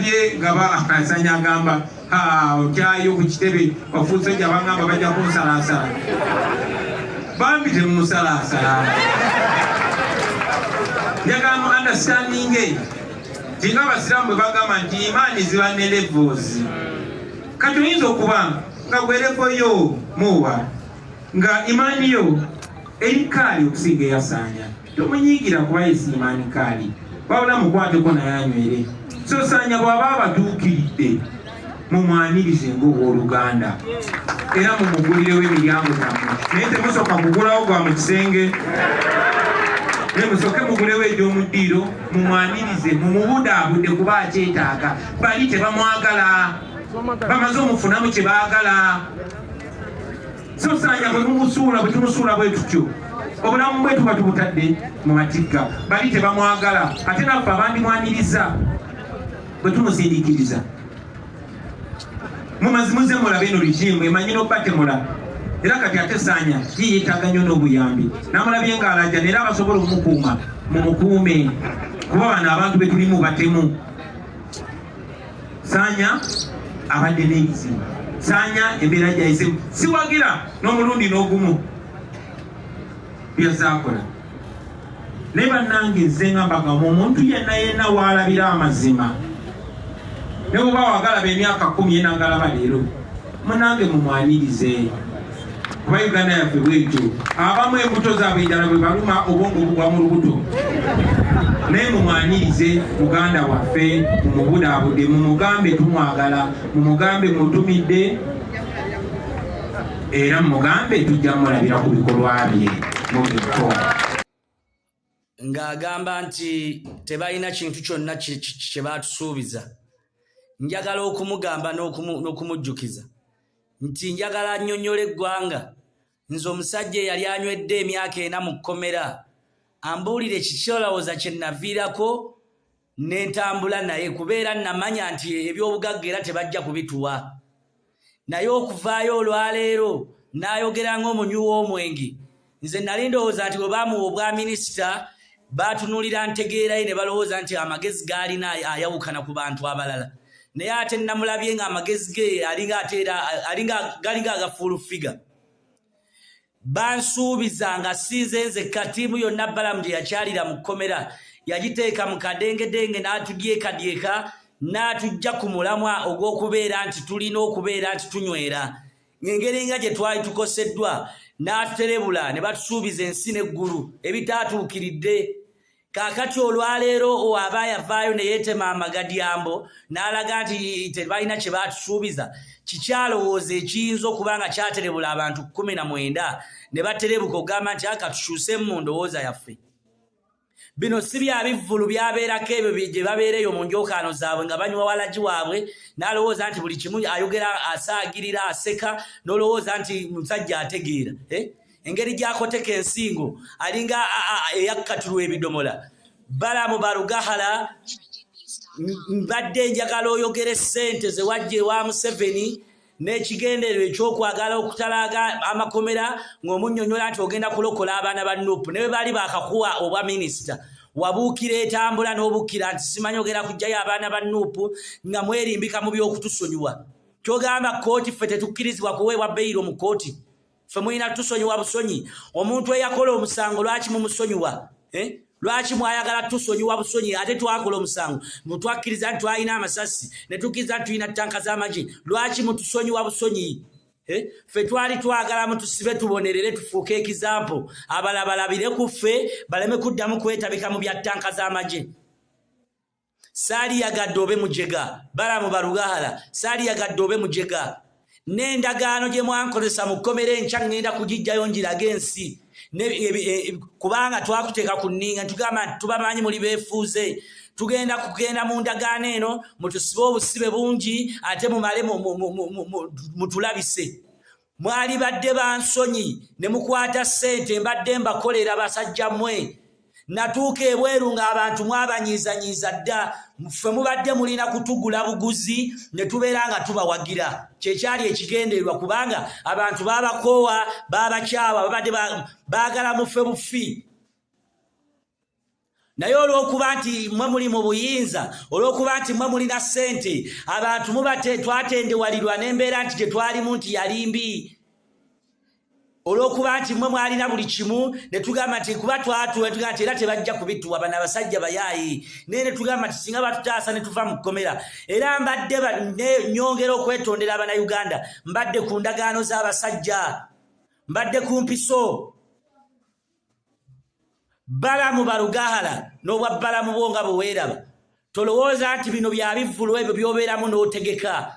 Nalabye nga basanya agamba okyayo ku kitebe bafuuse gya bangamba bajja kunsalaasala. Bambi temumusalaasala. Njagala mu understanding tinga abasiraamu bwe bagamba nti imaani ziba ne levels. Kati oyinza okuba nga gwe level yo muwa nga imaani yo eri kaali okusinga eyasaanya. Tomunyiigira kuba yesi imaani kaali, wabula mukwateko naye anywere. So Saanya bw'aba abatuukiridde mumwanirize ng'owooluganda era mumugulirewo emiryango gyammwe, naye temusooka kugulawo gwa mu kisenge, naye musooke mugulewo egy'omu ddiiro, mumwanirize, mumubudaabude kuba akyetaaga. Bali tebamwagala, bamaze omufunamu kye baagala. So Saanya bwe mumusuula, bwe tumusuula bwe tutyo, obulamu bwe tuba tubutadde mu matigga. Bali tebamwagala, ate naffe abandimwaniriza bwe tumusindiikiriza. Mumazimuze mulabe eno regime emanyi n'obatemula. Era kati ate Saanya ye yeetaaga nnyo n'obuyambi. Namulabye ng'alajja, naye abasobola okumukuuma mumukuume, kuba bano abantu be tulimu batemu. Saanya abadde n'ebizibu, Saanya embeera gyayisemu siwagira n'omulundi n'ogumu byazaakola, naye bannange nze nga mbagamba, omuntu yenna yenna waalabira amazima, ne bw'oba wagalaba emyaka 10 yena ngalaba leero, munange mumwanirize, kuba Uganda yaffe bwetyo. Abamu embuto zaabwe endala bwe baluma, obwongo bugwa mu lubuto. Naye mumwanirize muganda waffe, mumubudaabude, mumugambe tumwagala, mumugambe mutumidde, era mumugambe tujja mulabira ku bikolwa bye mubiko. Ng'agamba nti tebalina kintu kyonna kye baatusuubiza. Njagala okumugamba n'okumujjukiza nti njagala nnyonnyola eggwanga, nze omusajja eyali anywedde emyaka 4 mu kkomera, ambuulire kiki olowooza kye naviirako n'entambula naye, kubeera namanya nti ebyobugagga era tebajja kubituwa. Naye okuvaayo olwaleero n'ayogera ng'omunywi w'omwenge, nze nali ndowooza nti bwe baamuwa obwa minisita baatunuulira ntegeeraye ne balowooza nti amagezi g'alina ayawukana ku bantu abalala, naye ate namulabye ng'amagezi ge alinga ate era alinga galinga agafuulu figa. Bansuubiza nga sinze nzekka, ttiimu yonna Balamu gye yakyalira mu kkomera yagiteeka mu kadengedenge n'atudyekadyeka n'atujja ku mulamwa ogw'okubeera nti tulina okubeera nti tunywera ng'engeri nga gye twali tukoseddwa, n'atuterebula ne batusuubiza ensi n'eggulu ebitaatuukiridde. Kaakati olwaleero aba yavaayo ne yeetema amagadyambo n'alaga nti tebalina kye baatusuubiza. Kikyalowooza ekiyinza okuba nga kyaterebula abantu 19 ne baterebuka okugamba nti aka tukyuseemu mu ndowooza yaffe? Bino si bya bivvulu byabeerako ebyo gye babeera eyo mu njokaano zaabwe nga banywa walagi waabwe, n'alowooza nti buli kimu ayogera, asaagirira, aseka, n'olowooza nti musajja ategeera, eh? Engeri gy'akoteka ensingo alinga eyakkatulwa ebidomola. Balamu Barugahala, mbadde njagala oyogere ssente ze wajja ewa Museveni n'ekigendererwa ekyokwagala okutalaaga amakomera, ng'omunnyonnyola nti ogenda kulokola abaana ba NUP. Ne bwe baali bakakuwa obwa minisita, wabuukira etambula n'obuukira nti simanyi ogenda kuggyayo abaana ba NUP nga mwerimbika mu by'okutusonyiwa. Kyogamba kkooti ffe tetukkirizibwa kuweebwa beyiro mu kkooti? Ffe mulina tusonyiwa busonyi? Omuntu eyakola omusango lwaki mumusonyiwa, eh? Lwaki mwayagala tusonyiwa busonyi ate twakola omusango? Twakkiriza nti twalina amasasi, ne tukkiriza nti tulina tanka z'amagye. Lwaki mutusonyiwa busonyi, eh? Ffe twali twagala mutusibe, tubonerere, tufuuke example, abalala balabire ku ffe, baleme kuddamu kwetabika mu bya tanka z'amagye. Saali yagadde obe mujega, Balamu Barugahala, saali yagadde obe mujega. N'endagaano gye mwankozesa mu kkomera, enkya ŋŋenda kugijjayo ngirage ensi, kubanga twakuteeka ku nninga ntugamba nti tubamanyi muli beefuuze. Tugenda kugenda mu ndagaano eno, mutusibe obusibe bungi ate mumale mutulabise. Mwali badde bansonyi ne mukwata ssente mbadde mbakolera. Basajja mmwe, natuuka ebweru ng'abantu mwabanyiizanyiiza dda. Ffe mubadde mulina kutugula buguzi ne tubeera nga tubawagira, kyekyali ekigendererwa, kubanga abantu babakoowa, babakyawa, babadde baagala mufe bufi. Naye olw'okuba nti mwe muli mu buyinza, olw'okuba nti mwe mulina ssente, abantu mubate twatendewalirwa n'embeera nti gye twalimu nti yali mbi. Olw'okuba nti mwe mwalina buli kimu, ne tugamba nti kuba twatuwa, ne tugamba nti era tebajja kubituwa, bano abasajja bayaayi. Naye ne tugamba nti singa batutaasa ne tuva mu kkomera. Era mbadde nyongera okwetondera Abannayuganda, mbadde ku ndagaano z'abasajja, mbadde ku mpiso. Balamu Barugahala n'obwa Balamu bwo nga bwe weeraba, tolowooza nti bino bya bivvulu ebyo by'obeeramu n'otegeka.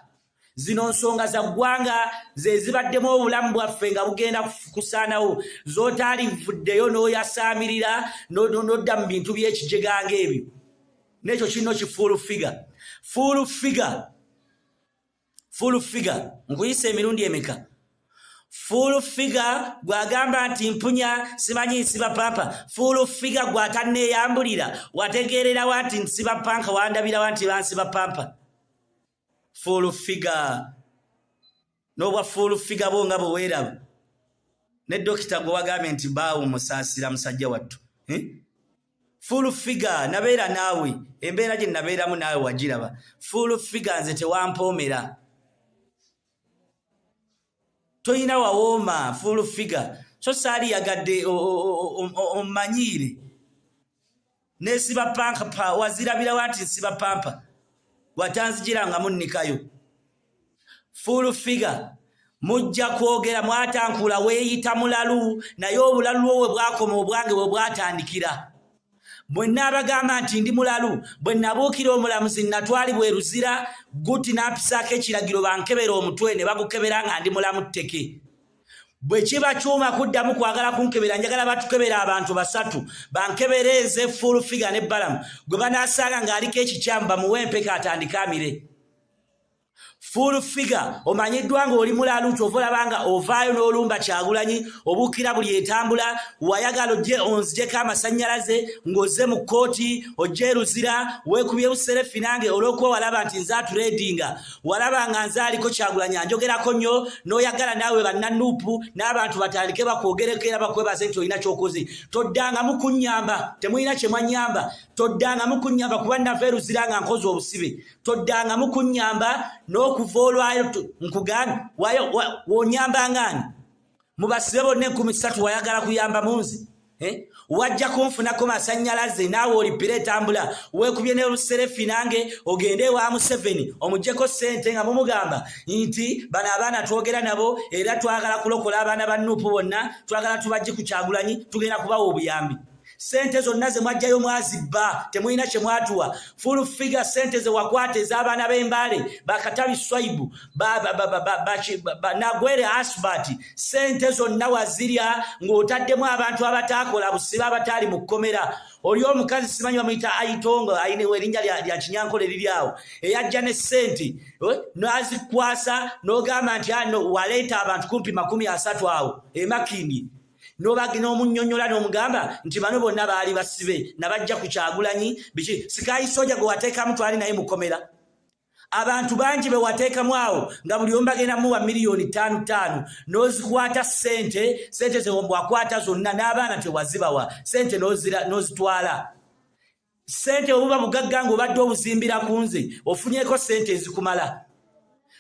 Zino nsonga za ggwanga ze zibaddemu obulamu bwaffe nga bugenda kusaanawo, z'otaalivuddeyo n'oyasaamirira n'odda mu bintu by'ekijega ng'ebyo. N'ekyo kino ki Full Figure, Full Figure, Full Figure, nkuyisa emirundi emeka? Full Figure gwagamba nti mpunya simanyi nsiba pamper. Full Figure gwatanneeyambulira, wategeererawa nti nsiba pamper? Wandabirawa nti bansiba pamper? Full Figure n'obwa Full Figure bwo nga bwe weeraba, ne dokita gwe wagambye nti baawo musaasira musajja wattu, eh? Full Figure, nabeera naawe, embeera gye nabeeramu naawe wagiraba. Full Figure, nze tewampoomera, toyina wawooma. Full Figure, so saali yagadde omanyiire nesiba pamper, wazirabirawa nti nsiba pamper? Watanzigira nga munnikayo. Full Figure, mujja kwogera mwatankula, weeyita mulalu, naye obulalu bwo bwe bwakoma, obwange bwe bwatandikira. Bwe naabagamba nti ndi mulalu, bwe nabuukira omulamuzi natwalibwa eruzira guti n'ampisaako ekiragiro bankebera omutwe, ne bagukebera nga ndi mulamu tteke. Bwe kiba kyuma kuddamu kwagala kunkebera, njagala batukebera abantu basatu, bankebere nze, Full Figure ne Balamu. Gwe banaasanga ng'aliko ekikyamu bamuwe empeka atandike amire. Full Figure, omanyiddwa ng'oli mulalu, kyova olaba nga ovaayo n'olumba Kyagulanyi, obuukira buli etambula. Wayagala ojje onzijeko amasannyalaze ng'ozze mu kkooti, ojje eruzira weekubye buserefi nange, olw'okuba walaba nti nze atureedinga, walaba nga nze aliko Kyagulanyi anjogerako nnyo, n'oyagala naawe bannanuupu n'abantu batandike bakwogereko era bakwebaze nti olina ky'okoze. Toddangamu kunnyamba, temulina kye mwanyamba. Toddangamu kunnyamba kuba nava eruzira nga nkoze obusibe. Toddangamu kunnyamba n'okuva olwayo nkugambye, wonyamba ngaani mubasibe bonna 3000? Wayagala kuyamba munzi, eh? Wajja kunfunako masannyalaze naawe olipira etambula, weekubye ne luserefi nange, ogende ewa Museveni omugyeko ssente nga mumugamba nti bano abaana twogera nabo era twagala kulokola abaana ba Nuupu bonna, twagala tubajje ku Kyagulanyi, tugenda kubawa obuyambi. Sente zonna ze mwajjayo mwazibba, temulina kye mwatuwa. Full Figure, sente ze wakwata ez'abaana b'Embaale, Bakatabi Swaibu, Nagwere Asbat, sente zonna wazirya ng'otaddemu abantu abataakola busibe, abataali mu kkomera. Oli omukazi simanyi bamuyita Aitongo, ayina erinnya lya kinyankole eriri awo, eyajja ne sente n'azikwasa n'ogamba nti ano waleeta abantu kumpi 30 awo emakindi, n'omunyonyola n'omugamba nti bano bonna baali basibe nabajja ku Kyagulanyi. Biki sikayi soja gwe wateekamu twali naye mukomera, abantu bangi be wateekamu awo nga buli omu bagenda muwa miliyoni 5 5, n'ozikwata sente. Sente ze wakwata zonna n'abaana tewazibawa, sente n'ozitwala. Sente obuba bugagga ng'obadde obuzimbira ku nze, ofunyeko sente ezikumala.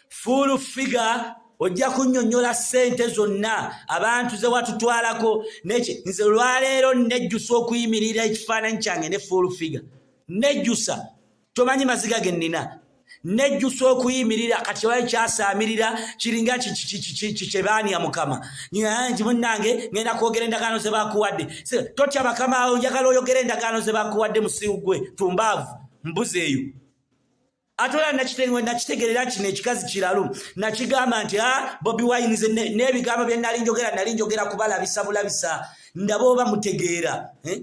Full Figure, ojja kunnyonnyola ssente zonna abantu ze watutwalako. Neki nze olwaleero nejjusa okuyimirira ekifaananyi kyange ne Full Figure, nejjusa, tomanyi maziga ge nnina, nejjusa okuyimirira. Kati wali kyasaamirira kiringa kyebaania mukama nti munnange ngenda kwogera endagaano ze bakuwadde. Totya bakama, njagala oyogera endagaano ze bakuwadde. Musiru gwe, tumbaavu, mbuzi eyo. Ate olaba nakitegerera kino ekikazi kiralu, nakigamba nti a Bobi Wine n'ebigambo bye nali njogera, nali njogera kubalabisa bulabisa, ndaba oba mutegeera, eh?